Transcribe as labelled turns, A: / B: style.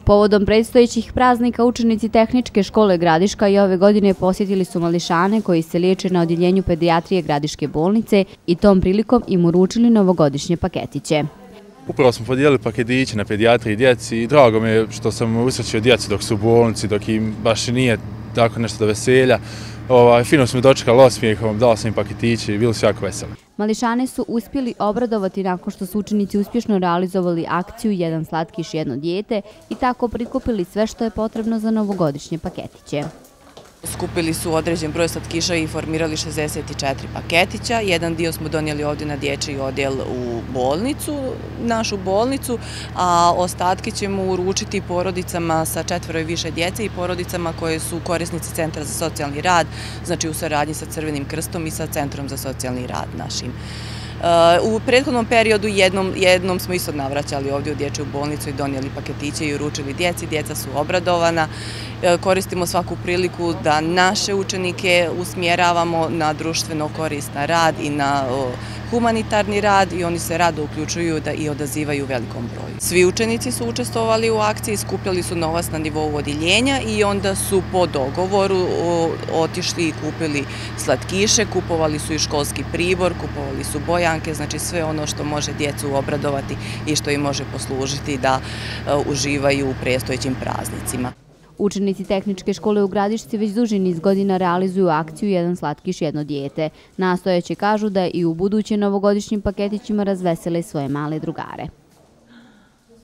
A: Povodom predstojećih praznika učenici Tehničke škole Gradiška i ove godine posjetili su mališane koji se liječe na odjeljenju pedijatrije Gradiške bolnice i tom prilikom im uručili novogodišnje paketiće.
B: Upravo smo podijelili paketiće na pedijatriji djeci i drago mi je što sam usrećio djecu dok su u bolnici, dok im baš nije tako nešto do veselja. Fino smo dočekali osmijehom, dao sam im paketiće i bili su jako veseli.
A: Mališane su uspjeli obradovati nakon što su učenici uspješno realizovali akciju Jedan slatkiš, jedno dijete i tako prikupili sve što je potrebno za novogodišnje paketiće.
C: Skupili su određen broj slatkiša i formirali 64 paketića. Jedan dio smo donijeli ovdje na dječji odjel u bolnicu, našu bolnicu, a ostatke ćemo uručiti porodicama sa 4 i više djece i porodicama koje su korisnici Centra za socijalni rad, znači u saradnji sa Crvenim krstom i sa Centrom za socijalni rad našim. U prethodnom periodu jednom smo isto navraćali ovdje u dječju bolnicu i donijeli paketiće i uručili djeci. Djeca su obradovana. Koristimo svaku priliku da naše učenike usmjeravamo na društveno koristan rad i na humanitarni rad i oni se rado uključuju i odazivaju velikom broju. Svi učenici su učestvovali u akciji, skupljali su novac na nivou odjeljenja i onda su po dogovoru otišli i kupili slatkiše, kupovali su i školski pribor, kupovali su bojanke, znači sve ono što može djecu obradovati i što im može poslužiti da uživaju u predstojećim praznicima.
A: Učenici Tehničke škole u Gradišci već duži niz godina realizuju akciju Jedan slatkiš, jedno dijete. Nastojeći kažu da i u buduće novogodišnjim paketićima razvesele svoje male drugare.